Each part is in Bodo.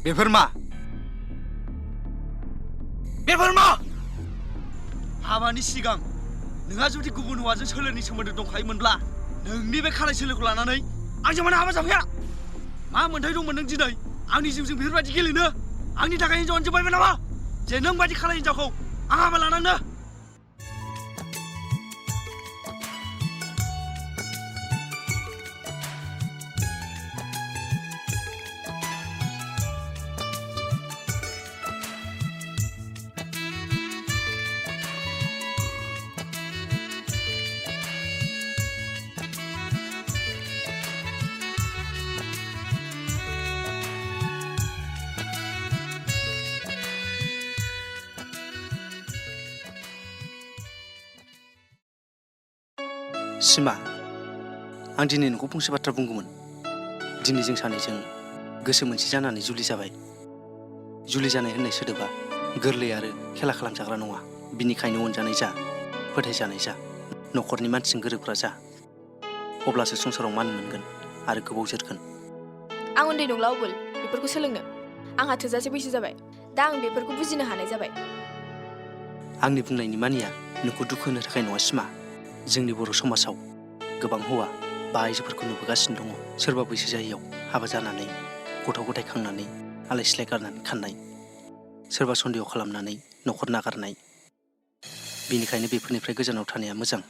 बेफोर मा? हाबानि सिगां नोंहा जुदि गुबुन हौवाजों सोलेरनि सोमोन्दो दंखायोमोनब्ला नोंनि बे खानाय सोलोखौ लानानै आंजों मानो हाबा जाफाया? मा मोन्थाय दंमोन नों दिनै आंनि जिउजों बेफोरबायदि गेलेनो? आंनि थाखाय हिनजावानो जोब्बायमोन नामा? जे नों बायदि खानाय हिनजावखौ आं हाबा लानांनो? सिमा, आं दिनै नोंखौ फंसे बाथ्रा बुंगौमोन। दिनै जों सानैजों गोसो मोनसे जानानै जुलि जाबाय। जुलि जानाय होननाय सोदोबा गोरलै आरो खेला खालामजाग्रा नङा। बिनिखायनो अनजानाय जा, फोथायजानाय जा, न'खरनि मानसिजों गोरोबग्रा जा। अब्लासो संसाराव मान मोनगोन आरो गोबाव जोरगोन। आं उन्दै नंला अबुल, बेफोरखौ सोलोंनो। आंहा थोजासे बैसो जाबाय। दा आं बेफोरखौ बुजिनो हानाय जाबाय। आंनि बुंनायनि मानिया नोंखौ दुखु होनो थाखाय नङा सिमा। जोंनि बर' समाजाव गोबां हौवा बा आइजोफोरखौ नुबोगासिनो दङ। सोरबा बैसो जायैयाव हाबा जानानै गथ' गथाय खांनानै आलाय सिलाय गारनानै खारनाय, सोरबा सन्देह खालामनानै न'खर नागारनाय। बेनिखायनो बेफोरनिफ्राय गोजानाव थानाया मोजां।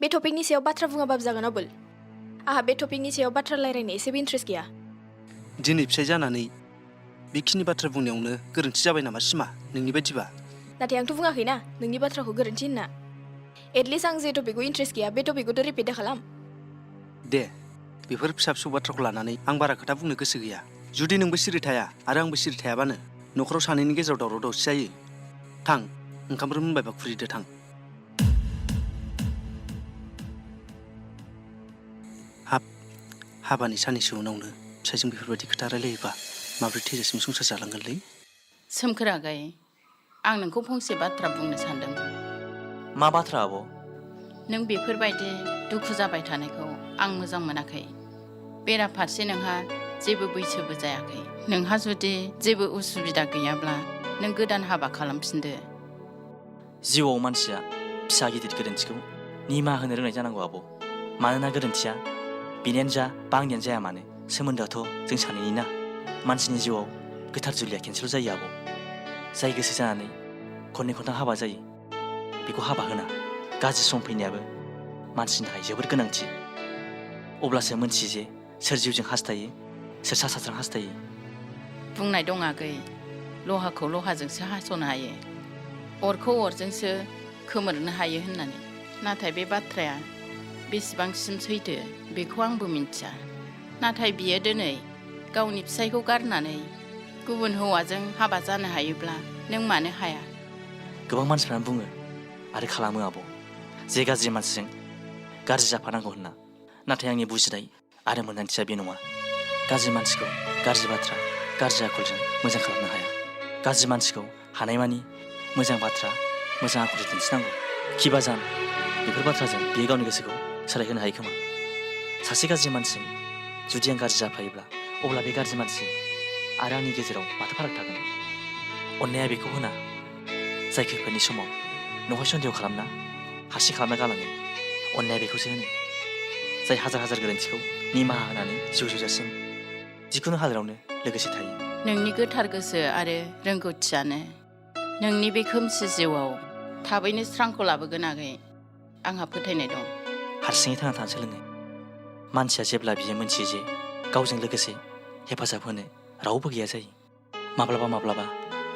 बे टपिकनि सायाव बाथ्रा बुङाबाबो जागोन अबुल। आंहा बे टपिकनि सायाव बाथ्रा रायलायनो एसेबो इन्ट्रेस्ट गैया। दिनै फिसाय जानानै बेखिनि बाथ्रा बुंनायावनो गोरोन्थि जाबाय नामा सिमा, नोंनि बायदिबा? नाथाय आंथ' बुङाखैना नोंनि बाथ्राखौ गोरोन्थि होनना। एटलिस्ट आं जे टपिकखौ इन्ट्रेस्ट गैया बे टपिकखौथ' रिपिट दा खालाम। दे, बेफोर फिसा फिसौ बाथ्राखौ लानानै आं बारा खोथा बुंनो गोसो गैया। जुदि नोंबो सिरि थाया आरो आंबो सिरि थायाबानो न'खराव सानैनि गेजेराव दावराव दावसि जायो। थां, ओंखामफोर मोनबायबा खुरैदो थां। हाबानि साननैसो उनावनो फिसायजों बेफोरबायदि खोथा रायलायोबा माबोरै थैजासिम संसार जालांगोनलै? सोमखोर आगै, आं नोंखौ फंसे बाथ्रा बुंनो सानदों। मा बाथ्रा आब'? नों बेफोरबायदि दुखु जाबाय थानायखौ आं मोजां मोनाखै। बेराफारसे नोंहा जेबो बैसोबो जायाखै। नोंहा जुदि जेबो उसुबिदा गैयाब्ला नों गोदान हाबा खालामफिनदो। जिउआव मानसिया फिसा गिदिर गोरोन्थिखौ निमाहा होनो रोंनाय जानांगौ आब'। मानोना गोरोन्थिया बेनियानो जा बा आंनियानो जाया मानो, सोमोन्दोआथ' जों सानैनि ना। मानसिनि जिउआव गोथार जुलिया खेनसेल' जायो आब'। जाय गोसो जानानै खननै खनथाम हाबा जायो बेखौ हाबा होना। गाज्रि सम फैनायाबो मानसिनि थाखाय जोबोर गोनांथि। अब्लासो मोनथियो जे सोर जिउजों हास्थायो, सोर सा साज्रां हास्थायो। बुंनाय दं आगै, लहाखौ लहाजोंसो हास'नो हायो, अरखौ अरजोंसो खोमोरनो हायो होननानै। नाथाय बे बाथ्राया बेसेबांसिम सैथो बेखौ आंबो मिन्थिया। नाथाय बियो दिनै गावनि फिसायखौ गारनानै गुबुन हौवाजों हाबा जानो हायोब्ला नों मानो हाया? गोबां मानसिफ्रानो बुङो आरो खालामो आब', जे गाज्रि मानसिजों गाज्रि जाफानांगौ होनना। नाथाय आंनि बुजिनाय आरो मोन्दांथिया बे नङा। गाज्रि मानसिखौ गाज्रि बाथ्रा, गाज्रि आखलजों मोजां खालामनो हाया। गाज्रि मानसिखौ हानायमानि मोजां बाथ्रा, मोजां आखलजों दिन्थिनांगौ। खिबाजान बेफोर बाथ्राजों बियो गावनि गोसोखौ सोलायहोनो हायो खोमा। सासे गाज्रि मानसिजों जुदि आं गाज्रि जाफायोब्ला अब्ला बे गाज्रि मानसि आरो आंनि गेजेराव माथो फाराग थागोन? अननाया बेखौ होना जाय खैफोदनि समाव न'हाय सन्देह खालामना हारसिं खालामना गालाङो। अननाया बेखौसो होनो जाय हाजार हाजार गोरोन्थिखौ निमाहा होनानै जिउ जोबजासिम जिखुनु हालोदावनो लोगोसे थायो। नोंनि गोथार गोसो आरो रोंगौथियानो नोंनि बे खोमसि जिउआव थाबैनो स्रांखौ लाबोगोन आगै। आंहा फोथायनाय दं। हारसिङै थांना थानो सोलोङो। मानसिया जेब्ला बियो मोनथियो जे गावजों लोगोसे हेफाजाब होनो रावबो गैया जायो, माब्लाबा माब्लाबा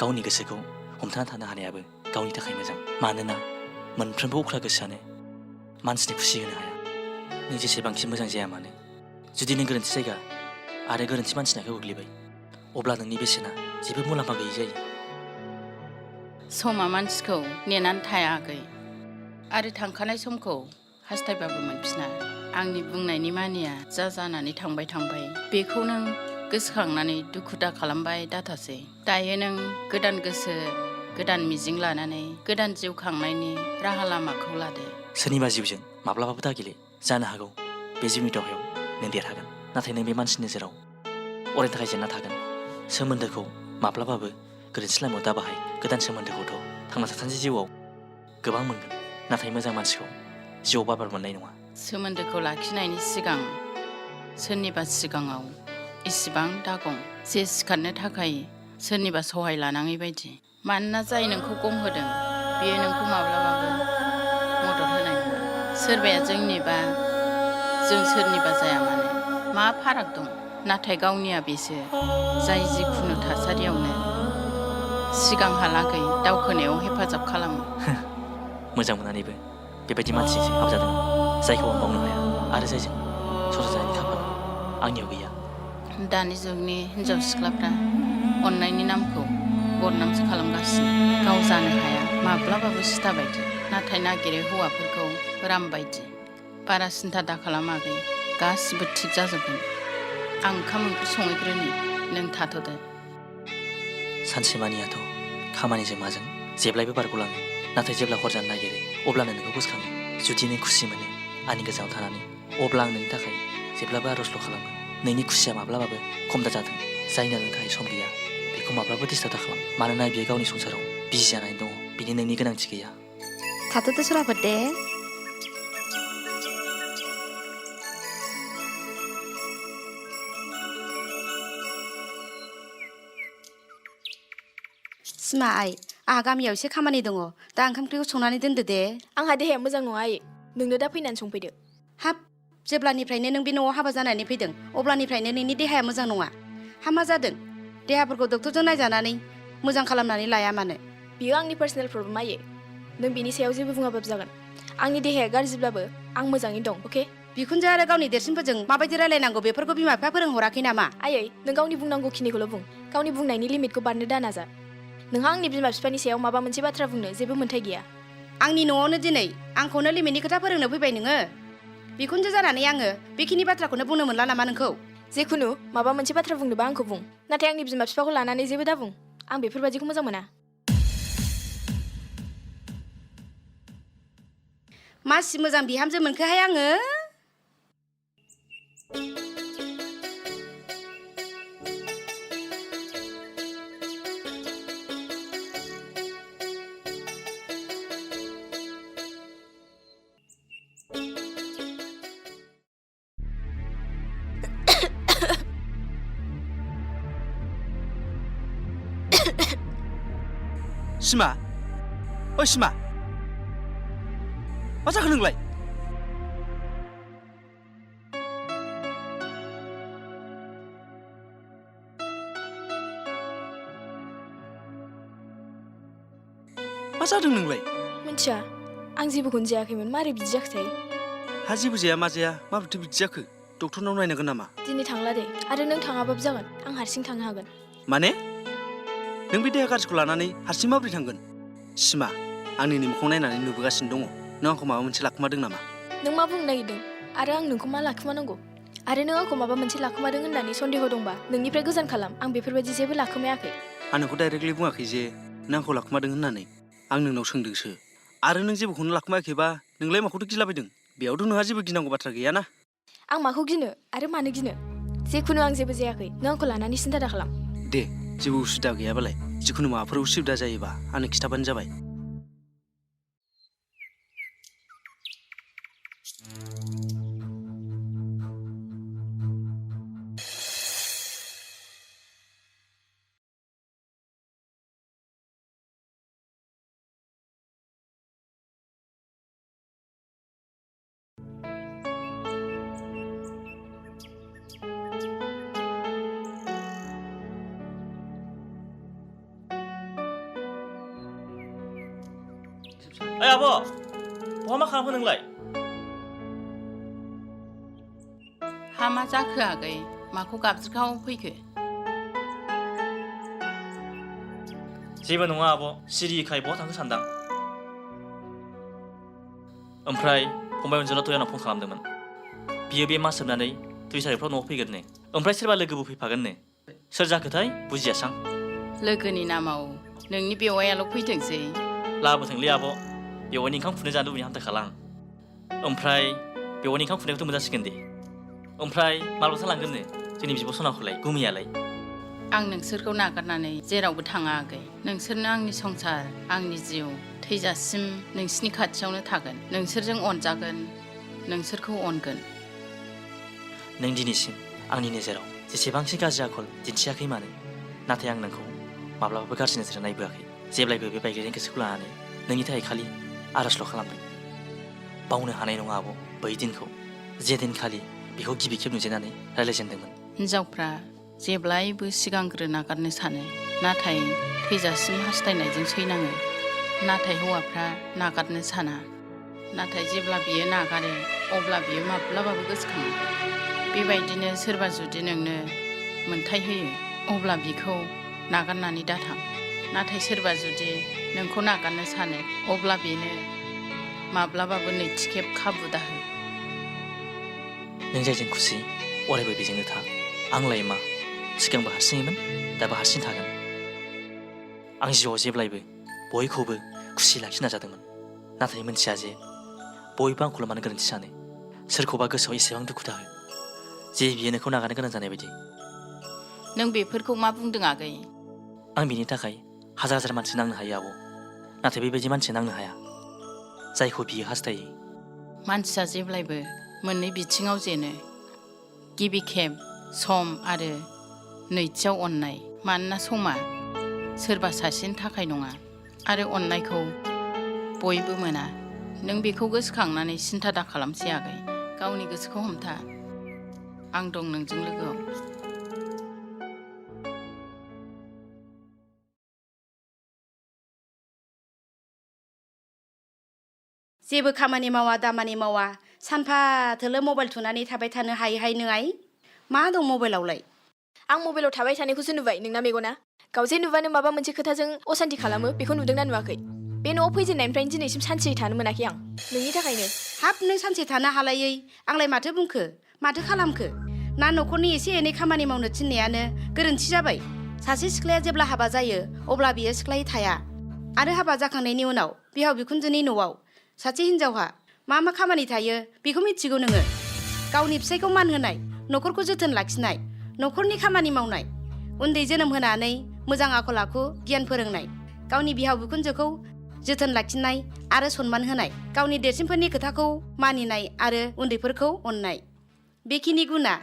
गावनि गोसोखौ हमथाना थानो हानायाबो गावनि थाखाय मोजां। मानोना मोनफ्रोमबो अख्रा गोसोआनो मानसिनि खुसि होनो हाया। नों जेसेबांखि मोजां जाया मानो, जुदि नों गोरोन्थि जायगा आरो गोरोन्थि मानसिनि आखायाव गोग्लैबाय अब्ला नोंनि बेसेना जेबो मुलाम्फा गैयै जायो। समा मानसिखौ नेनानै थाया आगै, आरो थांखानाय समखौ हास्थायबाबो मोनफिना। आंनि बुंनायनि मानिया जा जानानै थांबाय बेखौ नों गोसोखांनानै दुखु दा खालामबाय दाथासै। दायो नों गोदान गोसो, गोदान मिजिं लानानै गोदान जिउ खांनायनि राहा लामाखौ लादो। सोरनिबा जिउजों माब्लाबाबो दागेले। जानो हागौ बे जिउनि दावहायाव नों देरहागोन, नाथाय नों बे मानसिनि नोजोराव अरायनि थाखाय जेनना थागोन। सोमोन्दोखौ माब्लाबाबो गोरोन्थि लामायाव दाबाहाय। गोदान सोमोन्दोखौथ' थांना थासान्दि जिउआव गोबां मोनगोन, नाथाय मोजां मानसिखौ जिउआव बार मोननाय नङा। सोमोन्दोखौ लाखिनायनि सिगां सोरनिबा सिगाङाव इसिबां दागं जे सिखारनो थाखाय सोरनिबा सहाय लानाङै बायदि। मानोना जाय नोंखौ गम होदों बियो नोंखौ माब्लाबाबो मदद होनाय नङा। सोरबाया जोंनिबा जों सोरनिबा जाया मानो मा फाराग दं, नाथाय गावनिया बेसो जाय जिखुनु थासारियावनो सिगांहालागै दावखोनायाव हेफाजाब खालामो। मोजां मोननानैबो बेबायदि मानसिजों हाबजादों जायखौ आं बावनो हाया आरो जायजों संसार जानायनि खाफाल आंनियाव गैया। दानि जुगनि हिनजाव सिख्लाफ्रा अननायनि नामखौ बदनामसो खालामगासिनो। गाव जानो हाया माब्लाबाबो सिथा बायदि, नाथाय नागिरो हौवाफोरखौ राम बायदि। बारा सिन्था दा खालामाखै, गासिबो थिग जाजोबगोन। आं ओंखाम ओंख्रि संहैग्रोनि, नों थाथ'दो। सानसेमानियाथ' खामानिजों माजों जेब्लायबो बारग'लाङो, नाथाय जेब्ला हर जानो नागिरो अब्लानो नोंखौ गोसोखाङो। जुदि नों खुसि मोनो आंनि गोजानाव थानानै, अब्ला आं नोंनि थाखाय जेब्लाबो आर'जल' खालामगोन। नोंनि खुसिया माब्लाबाबो खम दाजाथों। जायनो नोंनि थाखाय सम गैया बेखौ माब्लाबाबो डिस्टार्ब दाखालाम, मानोना बियो गावनि संसाराव बिजि जानानै दङ। बिनि नोंनि गोनांथि गैया। थाथ'दो सराफत दे। सिमा आइ, आंहा गामियाव एसे खामानि दङ, दा ओंखाम ओंख्रिखौ संनानै दोनदो दे। आंहा देहाया मोजां नङा आयै, नोंनो दा फैनानै संफैदो। हाब, जेब्लानिफ्रायनो नों बे न'आव हाबा जानानै फैदों अब्लानिफ्रायनो नोंनि देहाया मोजां नङा। हामा जादों, देहाफोरखौ डक्टरजों नायजानानै मोजां खालामनानै लाया मानो? बियो आंनि पार्सनेल प्रब्लेम आयै, नों बिनि सायाव जेबो बुङाबाबो जागोन। आंनि देहाया गाज्रिब्लाबो आं मोजाङै दं, अके? बिखुनजो आरो गावनि देरसिनफोरजों माबायदि रायलायनांगौ बेफोरखौ बिमा बिफा फोरोंहराखै नामा? आयै, नों गावनि बुंनांगौ खिनिखौल' बुं, गावनि बुंनायनि लिमिटखौ बारनो दा नाजा। नोंहा आंनि बिमा बिफानि सायाव माबा मोनसे बाथ्रा बुंनो जेबो मोन्थाय गैया। आंनि न'आवनो दिनै आंखौनो लिमिटनि खोथा फोरोंनो फैबाय नोङो। बिखुनजो जानानै आङो बेखिनि बाथ्राखौनो बुंनो मोनला नामा नोंखौ? जेखुनु माबा मोनसे बाथ्रा बुंनोबा आंखौ बुं, नाथाय आंनि बिमा बिफाखौ लानानै जेबो दा बुं। आं बेफोरबायदिखौ मोजां मोना। मासि मोजां बिहामजो मोनखोहाय आङो। सिमा, ओइ सिमा, मा जाखो नोंलाय? मा जादों नोंलाय? मिन्थिया, आं जेबोखौनो जायाखैमोन, मारै बिदि जाखोथाय? हा जेबो जाया मा जाया, माबोरैथो बिदि जाखो? डक्टरनाव नायनांगोन नामा? दिनै थांला दे, आरो नों थाङाबाबो जागोन, आं हारसिं थांनो हागोन। माने? नों बे देहा गाज्रिखौ लानानै हारसिं माबोरै थांगोन? सिमा, आंनि मोखांखौ नायनानै नुबोगासिनो दङ, नों आंखौ माबा मोनसे लाखुमादों नामा? नों मा बुंनो नागिरदों? आरो आं नोंखौ मा लाखुमानांगौ? आरो नों आंखौ माबा मोनसे लाखुमादों होननानै सन्देह दंबा नोंनिफ्राय गोजान खालाम, आं बेफोरबायदि जेबो लाखुमायाखै। आं नोंखौ डाइरेक्टलि बुङाखै जे नों आंखौ लाखुमादों होननानै, आं नोंनाव सोंदोंसो। आरो नों जेबोखौनो लाखुमायाखैबा नोंलाय माखौथो गिलाबायदों? बेयावथ' नोंहा जेबो गिनांगौ बाथ्रा गैयाना। आं माखौ गिनो आरो मानो गिनो? जेखुनु आं जेबो जायाखै, नों आंखौ लानानै सिन्था दा खालाम। दे, जेबो उसुबिदा गैयाबालाय, जिखुनु माबाफोर उसुबिदा जायोबा आंनो खिथाबानो जाबाय। ओइ आब', बहा मा खालामखो नोंलाय? हा मा जाखो आगै, माखौ गाबज्रिखाव फैखो? जेबो नङा आब', सिरिखाय बहा थांखो सानदां। ओमफ्राय फंबाय अनजलाथ' आंनाव फन खालामदोंमोन। बियो बे मास जोबनानै 2 तारिखफ्राव न'आव फैगोननो। ओमफ्राय सोरबा लोगोबो फैफागोननो। सोर जाखोथाय बुजियासां। लोगोनि नामाव नोंनि बेवाइयाल' फैथोंसै। लाबोथोंलै आब', बेवाइनि ओंखाम खुरनो जानो लुबैनाय हामथारखाला आं। ओमफ्राय बेवाइनि ओंखाम खुरनायखौथ' मोनजासिगोन दे। ओमफ्राय माब्लाथो लांगोननो जोंनि बिब' सनाखौलाय, गुमैयालाय? आं नोंसोरखौ नागारनानै जेरावबो थाङा आगै। नोंसोरनो आंनि संसार, आंनि जिउ, थैजासिम नोंसिनि खाथियावनो थागोन। नोंसोरजों अनजागोन, नोंसोरखौ अनगोन। नों दिनैसिम आंनि नोजोराव जेसेबांसि गाज्रि आखल दिन्थियाखै मानो, नाथाय आं नोंखौ माब्लाबाबो गाज्रि नोजोरजों नायबोआखै। जेब्लायबो बे बायग्लिनाय गोसोखौ लानानै नोंनि थाखाय खालि आर'जल' खालामदों। बावनो हानाय नङा आब' बै दिनखौ, जे दिनखालि बेखौ गिबि खेब नुजेननानै रायज्लायजेनदोंमोन। हिनजावफ्रा जेब्लायबो सिगांग्रो नागारनो सानो, नाथाय थैजासिम हास्थायनायजों सैनाङो। नाथाय हौवाफ्रा नागारनो साना, नाथाय जेब्ला बियो नागारो अब्ला बियो माब्लाबाबो गोसोखाङा। बेबायदिनो सोरबा जुदि नोंनो मोन्थाय होयो अब्ला बिखौ नागारनानै दाथां। नाथाय सोरबा जुदि नोंखौ नागारनो सानो अब्ला बेनो माब्लाबाबो नैथि खेब खाबु दाहो। नों जायजों खुसि अरायबो बेजोंनो था। आंलाय मा, सिगांबो हारसिङैमोन, दाबो हारसिं थागोन। आं जिउआव जेब्लायबो बयखौबो खुसि लाखिनो नाजादोंमोन, नाथाय मोनथिया जे बयबो आंखौल' मानो गोरोन्थि सानो। सोरखौबा गोसोआव एसेबां दुखु दाहो जे बियो नोंखौ नागारनो गोनां जानाय बायदि। नों बेफोरखौ मा बुंदों आगै? आं बिनि थाखाय हाजार हाजार मानसि नांनो हायो आब', नाथाय बेबायदि मानसि नांनो हाया जायखौ बियो हास्थायो। मानसिया जेब्लायबो मोननै बिथिङाव जेनो। गिबि खेब सम आरो नैथियाव अननाय। मानोना समा सोरबा सासेनि थाखाय नङा आरो अननायखौ बयबो मोना। नों बेखौ गोसोखांनानै सिन्था दा खालामसै आगै। गावनि गोसोखौ हमथा, आं दं नोंजों लोगोआव। जेबो खामानि मावा दामानि मावा सानफा थोलो मबाइल थुनानै थाबाय थानो हायोहाय नों आइ? मा दं मबाइलावलाय? आं मबाइलाव थाबाय थानायखौसो नुबाय नोंना मेगना। गावजे नुबानो माबा मोनसे खोथाजों असान्थि खालामो, बेखौ नुदोंना नुवाखै? बे न'आव फैजेननायनिफ्रायनो दिनैसिम सानसेयै थानो मोनाखै आं, नोंनि थाखायनो। हाब नों सानसे थानो हालायै आंलाय माथो बुंखो, माथो खालामखो? ना न'खरनि एसे एनै खामानि मावनो थिननायानो गोरोन्थि जाबाय? सासे सिख्लाया जेब्ला हाबा जायो अब्ला बियो सिख्लायै थाया। आरो हाबा जाखांनायनि उनाव बिहाव बिखुनजोनि न'आव सासे हिन्जावहा मा मा खामानि थायो बेखौ मिथिगौ नोङो? गावनि फिसायखौ मान होनाय, न'खरखौ जोथोन लाखिनाय, न'खरनि खामानि मावनाय, उन्दै जोनोम होनानै मोजां आखल आखु गियान फोरोंनाय, गावनि बिहाव बिखुनजोखौ जोथोन लाखिनाय आरो सनमान होनाय, गावनि देरसिनफोरनि खोथाखौ मानिनाय आरो उन्दैफोरखौ अननाय। बेखिनि गुना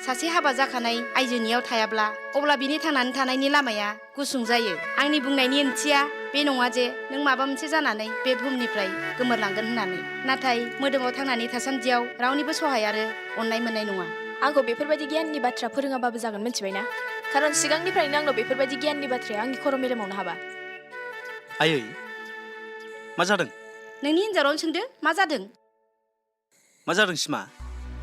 सासे हाबा जाखानाय आइजोनियाव थायाब्ला अब्ला बिनि थांनानै थानायनि लामाया गुसुं जायो। आंनि बुंनायनि ओंथिया बे नङा जे नों माबा मोनसे जानानै बे बुहुमनिफ्राय गोमोरलांगोन होननानै, नाथाय मोदोमाव थांनानै थासान्दियाव रावनिबो सहाय आरो अननाय मोननाय नङा। आंखौ बेफोरबायदि गियाननि बाथ्रा फोरोङाबाबो जागोन, मिथिबायना? खारन सिगांनिफ्रायनो आंनाव बेफोरबायदि गियाननि बाथ्राया आंनि खर' मेलेमावनो हाबा। आयै, मा जादों? नोंनि हिन्जावनावनो सोंदो मा जादों? मा जादों सिमा?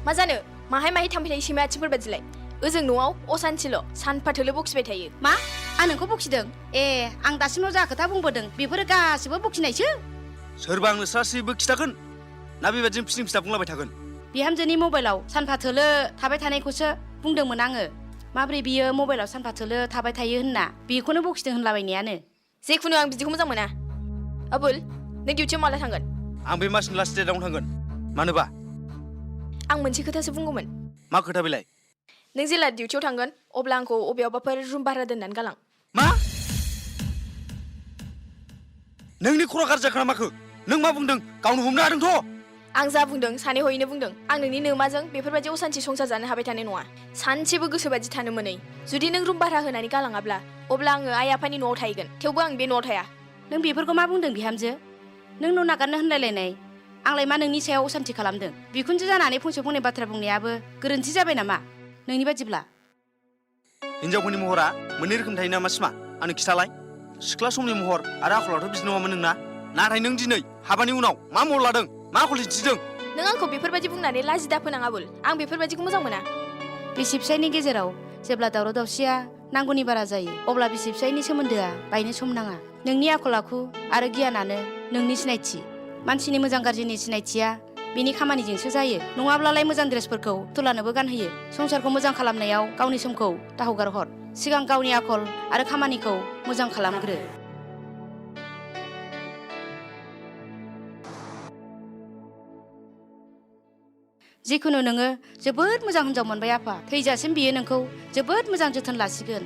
मा जानो, माहाय माहाय थांबाय थायो सैमा आथिंफोर बादिलाय। ओजों न'आव असान्थिल', सानफा थोलो बखिबाय थायो। मा? आं नोंखौ बखिदों? ए, आं दासिमाव जा खोथा बुंबोदों बेफोरो गासिबो बखिनायसो? सोरबा आंनो स्रास्रिबो खिथागोन ना बेबादिनो फिलिं फिथा बुंलाबाय थागोन? बिहामजोनि मबाइलाव सानफा थोलो थाबाय थानायखौसो बुंदोंमोन आङो। माब्रै बियो मबाइलाव सानफा थोलो थाबाय थायो होनना बेखौनो बखिदों होनलाबायनायानो। जेखुनु आं बिदिखौ मोजां मोना। आबुल, नों डिउटियाव माला थांगोन? आं बे मासनि लास्ट डेटआवनो थांगोन। मानोबा? आं मोनसे खोथासो बुंगौमोन। मा खोथा बेलाय? नों जेला डिउटियाव थांगोन अब्ला आंखौ अबेयावबाफोर रुम भारा दोननानै गालां। मा? नोंनि खर'a गाज्रि जाखोना माखो? नों मा बुंदों? गावनो हमनो हादोंथ'। आं जा बुंदों सानै हयैनो बुंदों। आं नोंनि नोमाजों बेफोरबायदि असान्थि संसार जानो हाबाय थानाय नङा, सानसेबो गोसोबायदि थानो मोनै। जुदि नों रुम भारा होनानै गालाङाब्ला अब्ला आङो आइ आफानि न'आव थाहैगोन, थेवबो आं बे न'आव थाया। नों बेफोरखौ मा बुंदों बिहामजो? नों न' नागारनो होनलायलायनाय आंलाय मा नोंनि सायाव असान्थि खालामदों? बिखुनजो जानानै फंसे फंनै बाथ्रा बुंनायाबो गोरोन्थि जाबाय नामा नोंनि बादिब्ला? हिनजावफोरनि महरा मोननै रोखोम थायो नामा सिमा? आंनो खिथालाय। सिख्ला समनि महर आरो आखलाथ' बिदि नङामोन नोंना। नाथाय नों दिनै हाबानि उनाव मा महर लादों, मा आखल दिन्थिदों? नों आंखौ बेफोरबायदि बुंनानै लाजि दाफोनां आबुल। आं बेफोरबायदिखौ मोजां मोना। बिसि फिसायनि गेजेराव जेब्ला दावराव दावसिया नांगौनि बारा जायो अब्ला बिसि फिसायनि सोमोन्दोआ बायनो सम नाङा। नोंनि आखल आखु आरो गियानानो नोंनि सिनायथि। मानसिनि मोजां गाज्रिनि सिनायथिया बिनि खामानिजोंसो जायो। नङाब्लालाय मोजां ड्रेसफोरखौ फुथुलानोबो गानहोयो। संसारखौ मोजां खालामनायाव गावनि समखौ दाहगार हर। सिगां गावनि आखल आरो खामानिखौ मोजां खालामग्रो। जिखुनु नोङो जोबोद मोजां हिनजाव मोनबाय आफा। थैजासिम बियो नोंखौ जोबोद मोजां जोथोन लासिगोन।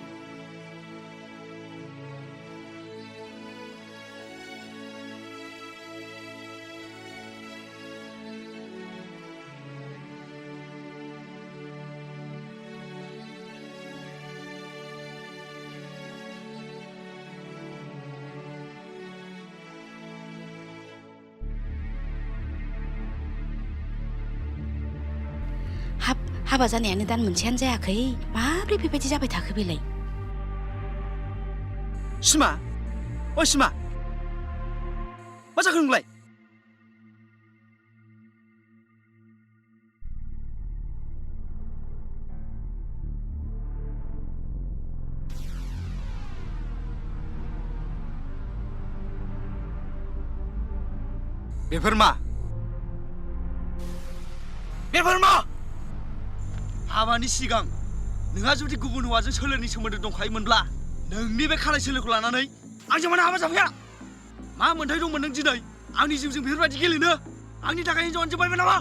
हाबा जानायानो दान मोनसेयानो जायाखै माब्रै बेबायदि जाबाय थाखो बेलाय सिमा अ सिमा मा जाखो नोंलाय बेफोर मा हाबानि सिगां नोंहा जुदि गुबुन हौवाजों सोलोनि सोमोन्दो दंखायोमोनब्ला नोंनि बे खानाय सोलोखौ लानानै आंजों मानो हाबा जाफैया मा मोन्थाय दंमोन नों दिनै आंनि जिउजों बेफोरबायदि गेलेनो आंनि थाखाय हिन्जावानो जोबबायमोन नामा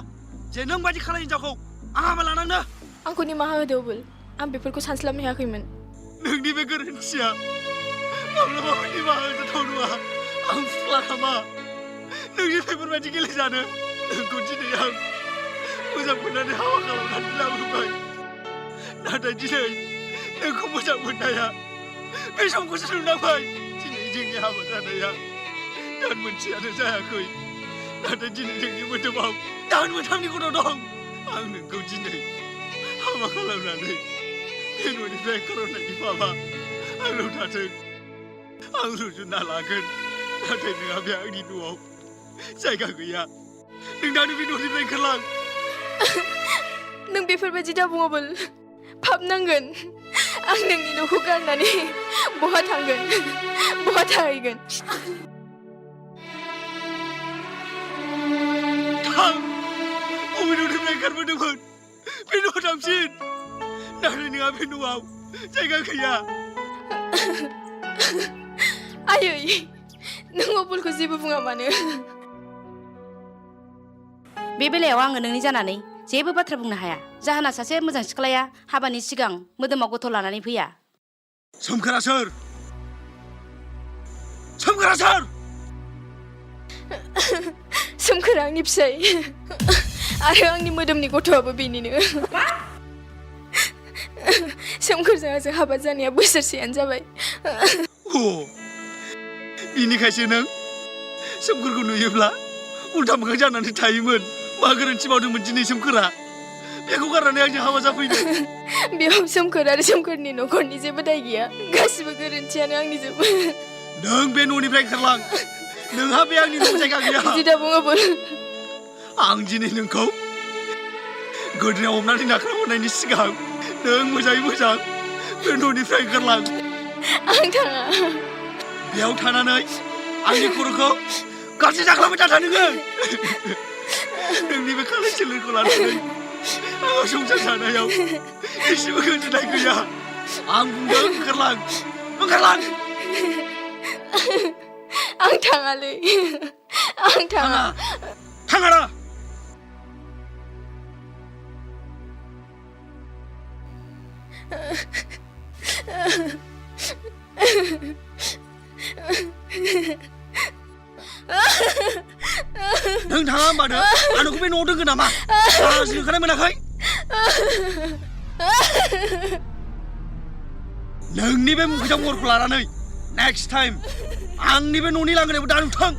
जे नों बायदि खानाय हिन्जावखौ आं हाबा लानांनो आंखौ निमाहा होदो अबुल आं बेफोरखौ सानस्लाबनो हायाखैमोन नोंनि बे गोरोन्थिया माब्लाबाबो निमाहा होजाथाव नङा आं फुख्ला खामा नोंनि बेफोरबायदि गेलेजानो नोंखौ दिनै आं मोजां मोननानै हाबा खालामनानै लाबोबाय नाथाय दिनै नोंखौ मोजां मोननाया बे समखौसो नुनांबाय दिनै जोंनि हाबा जानाया दान मोनसेयानो जायाखै नाथाय दिनै नोंनि मोदोमाव दान मोनथामनि गथ' दं आं नोंखौ दिनै हाबा खालामनानै बे न'निफ्राय ओंखारहरनायनि माबा आंनाव थाथों आं रुजुना लागोन नाथाय नोंहा बे आंनि न'आव जायगा गैया नों दानो बे न'निफ्राय ओंखारलां नों बेफोरबायदि दा बुं अबुल पाप नांगोन आं नोंनि न'खौ गारनानै बहा थांगोन बहा थाहैगोन थां बबे न'निफ्राय ओंखारबोदोंमोन बे न'आव थांफिन नाथाय नोंहा बे न'आव जायगा गैया आयै नों अबुलखौ जेबो बुङा मानो बे बेलायाव आङो नोंनि जानानै जेबो बाथ्रा बुंनो हाया जाहोना सासे मोजां सिख्लाया हाबानि सिगां मोदोमाव गथ' लानानै फैया सोमखोरा सोर सोमखोरा आंनि फिसाय आरो आंनि मोदोमनि गथ'आबो बेनिनो सोमखोरजों आंजों हाबा जानाया बोसोरसेयानो जाबाय बिनिखायसो नों सोमखोरखौ नुयोब्ला उल्था मोखां जानानै थायोमोन मा गोरोन्थि मावदोंमोन दिनै सोमखोरा बेखौ गारनानै आंजों हाबा जाफैदों बेयाव सोमखोर आरो सोमखोरनि न'खरनि जेबो दाय गैया गासिबो गोरोन्थियानो आंनि जोब नों बे न'निफ्राय ओंखारलां नोंहा बे आंनि न' जायगा गैया बिदि दा बुं अबुल आं दिनै नोंखौ गोदोनायाव हमनानै नाख्राबहरनायनि सिगां नों मोजाङै मोजां बे न'निफ्राय ओंखारलां आं थाङा बेयाव थानानै आंनि खर'खौ गाज्रि जाख्लाबाय था नोङो नोंनि बे खानाय सोलोखौ लानानै आंहा संसार जानायाव एसेबो गोजोननाय गैया आं बुंदों ओंखारलां आं थाङालै आं थाङा थाङा नों थाङा होनबानो आं नोंखौ बे न'आव दोनगोन नामा आंसो ओंखारनाय मोनाखै नोंनि बे मुखैथाव महरखौ लानानै नेक्स्ट टाइम आंनि बे न'नि लांगोनायावबो दा नुथों